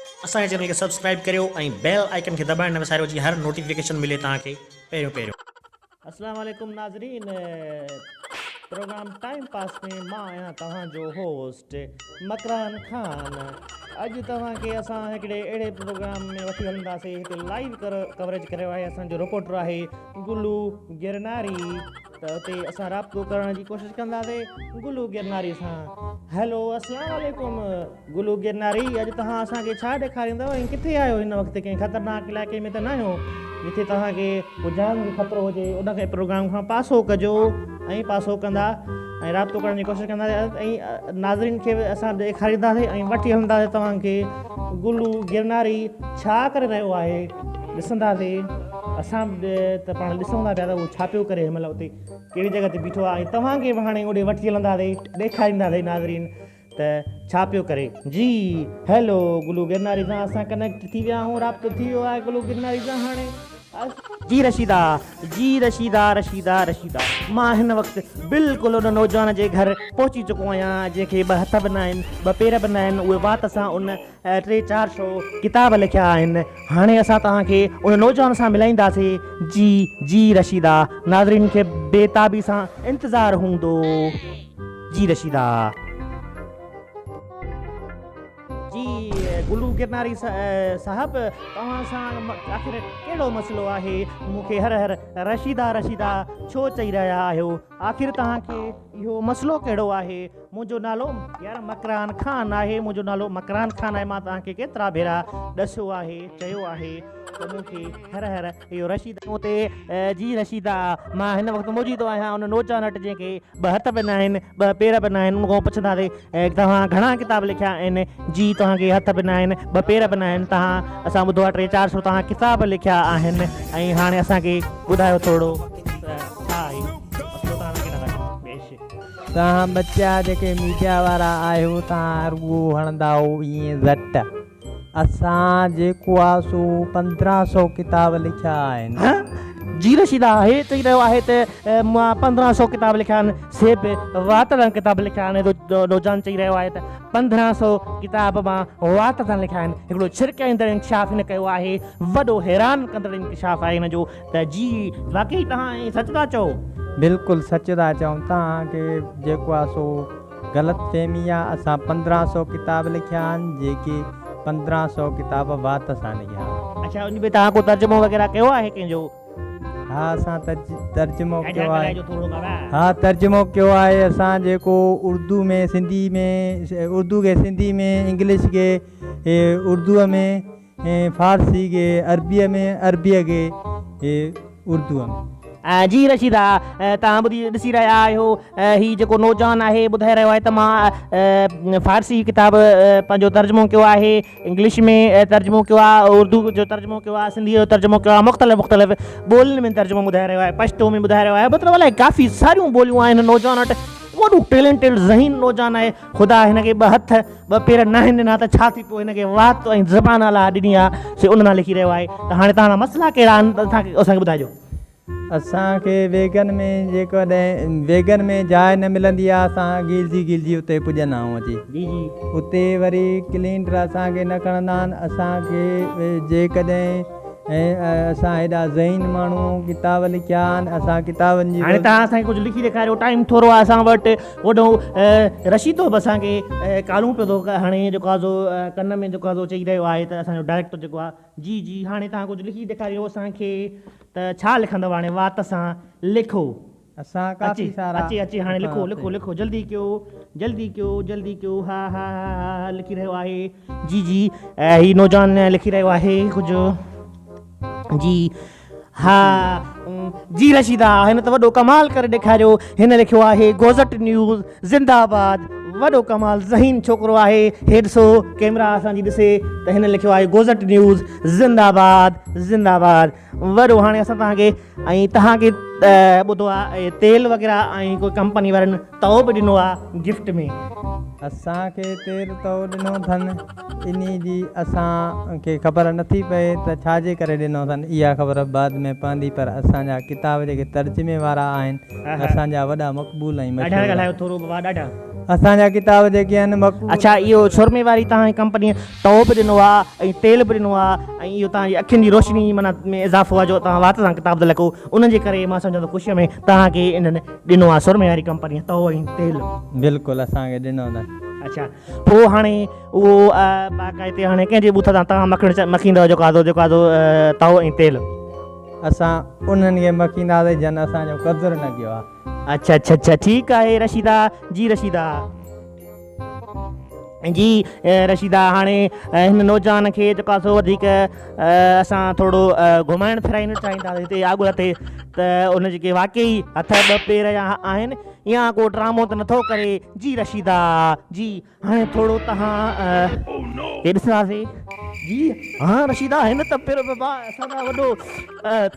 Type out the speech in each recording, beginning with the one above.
اسان جي چينل کي سبسڪرائيب ڪريو ۽ بيل آئيڪن کي دٻائڻ نه وساريو جيئن هر نوٽيفڪيشن ملي توهان کي پهريون پهريون. اسلام عليڪم ناظرين پروگرام ٽائيم پاس ۾ مان آهيان توهان جو هوسٽ مڪران خان اڄ توهان کي اسان هڪڙي اهڙي پروگرام ۾ وٺي هلنداسين هتي لائيو ڪوريج ڪريو آهي اسان جو رپورٽر آهي گلو گرناري ته اتي اسان رابطو ڪرڻ جي ڪوشش ڪنداسين گلو گرناري سان. هيلو اسلام عليڪم گلو گرناري اڄ توهان اسان کي ڇا ڏيکاريندؤ ۽ ڪٿي آهيو هن وقت ڪنهن خطرناڪ علائقي ۾ ته ناهيو جتي توهان کي ڪو جان جو خطرو هجي ان کي پروگرام کان پاسو ڪجو ۽ پاسو ڪندا ۽ رابطو ڪرڻ جي ڪوشش ڪنداسين ۽ ناظرين کي به اسان ڏيکارينداسين ۽ وٺي هلنداسين توهان کي گلو گرناري ڇا ڪري رهيو آهي ڏسنداسين اسان به ته پاڻ ڏسون ٿا پيا ته اهو ڇا پيو ڪري هن مهل اتي ڪهڙي جڳهه تي بيٺو آهي ۽ توهان کي به هاڻي اوڏي وٺي هلنداسين ڏيکارينداسين ناظرين ته ڇا پيو ڪري. جي هيلو گلو گرناري سان اسان ڪنيڪٽ ٿي ويا آهيون رابطو ٿي ويو آهي گلو گرناري سان هاڻي. جي رشيدا جي رشيدا رشيدا رشيدا مان هن وقت بلڪل ان نوجوان جي گهر پهچي چڪو آهيان جنهن کي ٻه هٿ به ناهن ٻه پير به ناهن اهي وات سان ان ٽي چار سو ڪتاب لکيا آهن هاڻي اسان توهان کي ان نوجوان سان ملائينداسين جي جي رشيده ناظرين کي بي تابي سان انتظار هوندو جي رشيده. جي گلو گرناري صاحب توهان سان آخر ڪهڙو مسئلو آهي مون کي هر هر رشيده رشيده ڇو چئي رهيا آهيو آخر توهان کي اهو مسئلو ڪهڙو آهي منهنجو نالو يار مڪران خان آهي منهنجو نالو مڪران خان آهي مان توهان کي ڪيترا ڀيرا ڏسيو آهي چيو آهي ته مون کي هر هر اهو رشيد اتي جي رشيده مان هن وقت موجود آهيان ان نوجوان وٽ جنهن کي ٻه هٿ به ناهن ٻه پير به ناهن ان کان پڇنداسين توهان گهڻا ڪتاب لکيا آهن جي توهان کي هٿ به ناهن ٻه پير به ناهن توهان اسان ٻڌو آهي ٽي چار سو توهان ڪتاب لکيا آهن ۽ هاڻي اسان کي ٻڌايو ٿورو ته ڇا آهي مسئلو توهان کي ڪهڙا پيش توهان ٻچا جيڪي ميڊيا وارا آهيو توهان رڳو هڻندا هو ائين زٽ. اسان جيڪو آ سو 15 سو ڪتاب لکيا آهن. جي رشيده هي چئي رهيو آهي ته مان 15 سو ڪتاب لکيا آهن سي به وات تان ڪتاب لکيا آهن نوجوان چئي رهيو آهي ته 15 سو ڪتاب مان وات تان لکيا آهن هڪڙو ڇرڪائيندڙ انڪشاف هن ڪيو آهي وڏو حيران ڪندڙ انڪشاف آهي هن جو ته جي واقعي توهان ائين سچ ٿا چئو؟ بلڪل سچ ٿا چئون توهان کي جيڪو آ سو غلط فهمي آ اسان 15 سو ڪتاب لکيا آهن جيڪي 15 سو ڪتاب وات سان لکيا آهن. اڇا ان ۾ توهان ڪو ترجمو وغيره ڪيو آهي ڪنهن جو؟ ها اسان ترجمو ڪيو آهي ها ترجمو ڪيو آهي اسان جيڪو اردو ۾ سنڌي ۾ اردو کي سنڌي ۾ انگلش کي اردو ۾ فارسي کي عربيء ۾، عربيء کي اردوء ۾. جي رشيده توهان ٻڌي ڏسي رهيا آهيو هي جيڪو نوجوان آهي ٻڌائي رهيو آهي ته مان فارسي ڪتاب پنهنجو ترجمو ڪيو آهي انگلش ۾ ترجمو ڪيو آهي اردو جو ترجمو ڪيو آهي سنڌي جو ترجمو ڪيو آهي مختلف مختلف ٻولين ۾ ترجمو ٻڌائي رهيو آهي پشتو ۾ ٻڌائي رهيو آهي مطلب الائي ڪافي ساريون ٻوليون آهن نوجوان وٽ وڏو ٽيلنٽيڊ ذهين نوجوان آهي خدا هن کي ٻه هٿ ٻه پير ناهن ڏنا ته ڇا ٿي پيو هن کي وات ۽ زبان الله ڏني آ سي ان مان لکي رهيو آهي ته هاڻي توهان جا مسئلا ڪهڙا آهن اسان کي اسان کي ٻڌائجو. اسان کي ويگن ۾ جيڪڏهن ويگن ۾ جاء نه ملندي آ اسان گيلجي گيلجي اتي پڄندا آهيون اچي جي جي. اتي وري ڪلينڊر اسان کي نه کڻندا آهن اسان کي جيڪڏهن ۽ اسان هيڏا ذهين ماڻهو ڪتاب لکيا آهن اسان ڪتابن جي هاڻي توهان اسان کي ڪجهه لکي ڏيکاريو ٽائيم ٿورو آهي اسان وٽ وڏو رشيدو به اسان کي ڪالون پيو ٿو هڻي جيڪو آهي سو ڪن ۾ جيڪو آهي سو چئي رهيو آهي ته اسان جو ڊائريڪٽر جيڪو آهي جي جي هاڻي توهان ڪجهه لکي ڏيکاريو اسان کي ته ڇا لکندؤ هاڻي وات سان لکو. اسان ڪافي اچي سارا اچي اچي هاڻي لکو لکو لکنداسين. لکو جلدي ڪيو جلدي ڪيو جلدي ڪيو ها ها ها ها ها لکي رهيو آهي جي جي هي نوجوان لکي رهيو آهي ڪجهه جي ها جي رشيدا هن ته وڏو ڪمال ڪري ڏيکاريو هن لکيو آهي گوزٽ نيوز زنده آباد وڏو ڪمال ذهين ڇوڪرو آهي هي ڏسو ڪيمرا اسان جي ڏسي ته هن لکيو آهي گوزٽ نيوز زنده آباد زنده آباد وڏو هاڻي اسان توهان کي ۽ توهان کي ٻڌو آ تيل وغيره ۽ ڪوئي ڪمپني وارن تئو به ڏنو آ گفٽ ۾. اسان کي تيل تئو ڏنو اٿن انهي جي اسان کي خبر نٿي پئي ته ڇا جي ڪري ڏنو اٿن اها خبر بعد ۾ پوندي پر اسان جا ڪتاب جيڪي ترجمي وارا آهن اسان جا وڏا مقبول ۽ ڏاڍا مشهور ڳالهايو آهن. ٿورو بابا ڏاڍا. اسان جا ڪتاب جيڪي آهن مقبول. اڇا اهو سرمي واري توهان جي ڪمپنيء تئو به ڏنو آ ۽ تيل به ڏنو آ ۽ اهو توهان جي اکين جي روشني معنيٰ ۾ اضافو آ جو توهان وات سان ڪتاب ٿا لکو ان جي ڪري مان سمجهان ٿو خوشيء ۾ توهان کي انهن ڏنو آ سرمي واري ڪمپنيء تئو ۽ تيل. بلڪل اسان کي ڏنو اٿن. اڇا پوء هاڻي اهو باقاعدي هاڻي ڪنهن جي ٻوٿ تان توهان مکڻ مکيندؤ جيڪو آ سو جيڪو آ سو تئو ۽ تيل. اسان انهن کي مکينداسين جن اسان جو قدر نه ڪيو آ. اڇا اڇا اڇا ٺيڪ آهي رشيده جي رشيده جي رشيده هاڻي هن نوجوان کي جيڪو آهي سو وڌيڪ اسان ٿورو گهمائڻ ڦرائڻ چاهينداسين هتي آڳر تي ته ان جيڪي واقعي هٿ ٻه پير يا آهن يا ڪو ڊرامو ته نٿو ڪري جي رشيده جي هاڻي ٿورو توهان کي ڏسنداسين. جي ها رشيده هن ته پھر بابا اسان کان وڏو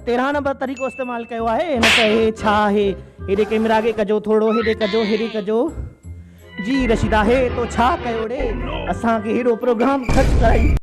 تيرهن نمبر طريقو استعمال ڪيو آهي هن ته هي ڇا آهي هيڏي ڪيمرا کي ڪجو ٿورو هيڏي ڪجو هيڏي ڪجو جي رشيده هي تو ڇا ڪيو ڙي اسان کي هيڏو پروگرام خرچ ڪرائي.